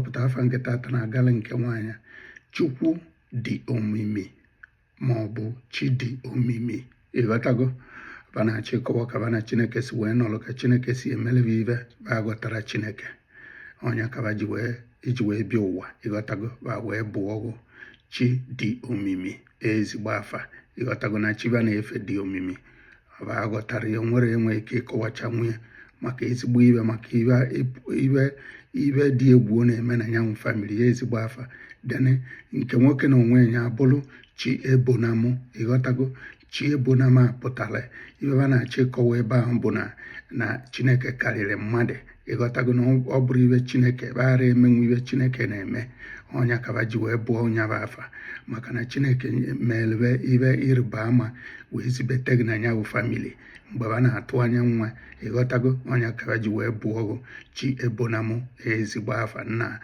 Ịchọpụta afa nke tata na-agala nke nwaanyị a. Chukwu dị omimi ma ọ bụ chi dị omimi, ịghọtago? Ba na-achọ ịkọwa ka ba na Chineke si wee nọrọ, ka Chineke si emelebe ibe ba ghọtara Chineke ọnya ka ba ji wee iji wee bịa ụwa, ịghọtago? Ba wee bụọ ọgụ chi dị omimi, ezigbo afa, ịghọtago? Na chi ba na-efe dị omimi, ba ghọtara ya, nwere enwe ike ịkọwacha nwunye maka ezigbo ibe, maka ibe ibe ibe dị egwu ọ na-eme na nyanwụ family ya. Ezigbo afa dene nke nwoke na onwe ya abụrụ chi ebonamụ, ịghọtago? Chi ebonamụ a pụtara ibe ba na-achọ ịkọwa ebe ahụ bụ na Chineke karịrị mmadụ, ịghọtago? Na ọ bụrụ ibe Chineke baghara emenwu ibe Chineke na-eme ọnya kaba ji wee bụọ ọnya bụ afa, maka na Chineke melebe ibe ịrịba ama wee zibete gị na ya bụ family mgbe ba na-atụ anya nwa, ịghọtago? Ọnya kaba ji wee bụọ ọgụ chi ebonamụ, ezigbo afa nna.